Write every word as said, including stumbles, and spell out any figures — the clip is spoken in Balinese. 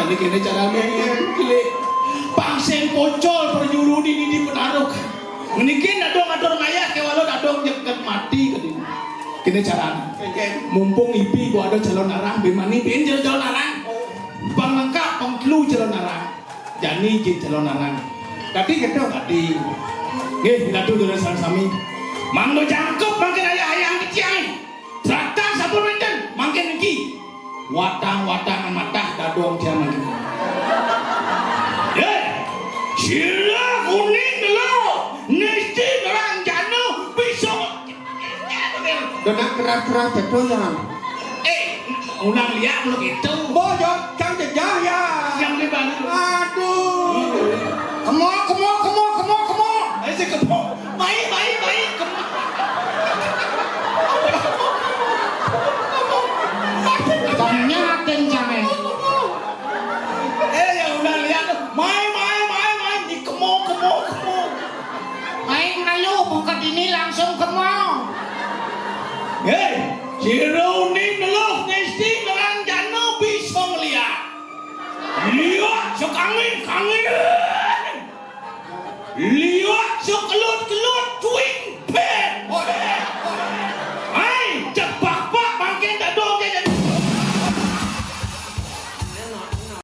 Niki kéné carané, Lé. Pang sing pocol perjuru dini di Petaruk. Niki dadong atur ngayah kéwala dadong jeket mati kéné. Kéné carané. Mumpung ibi bo ada calon arang, bé mani bin calon arang. Pang lengkap, pang telu calon arang. Jani jin calon arang. Dadi kéto dadi. Nggih, Ratu Dara sami-sami. Mangda jangkep mangkin ayah-ayah titiang. Seratan sampun wénten, mangkin niki. Watang-watangan matah dadong tiang mangkin. Hé, sira uning lho, nisti nerang jana bisa. Dona keras-keras betul ya. Eh, ulang liak lu gitu. Bojo, cang jejah ya. Yang di balik. Aduh. Kemo, kemo, kemo, kemo, kemo. Ayo si kemo. Mai, mai, mai. Kemo. Tanya aten cang, eh. Eh, yang udah lihat. Mai, mai, mai, mai. Di kemo, kemo, kemo. Mai malu buka dini langsung kemo. Hei, sira uning neluh nisti nerang jana bisa ngeliat. Liwat sekangin-kangin. Liwat sekelut-kelut cuik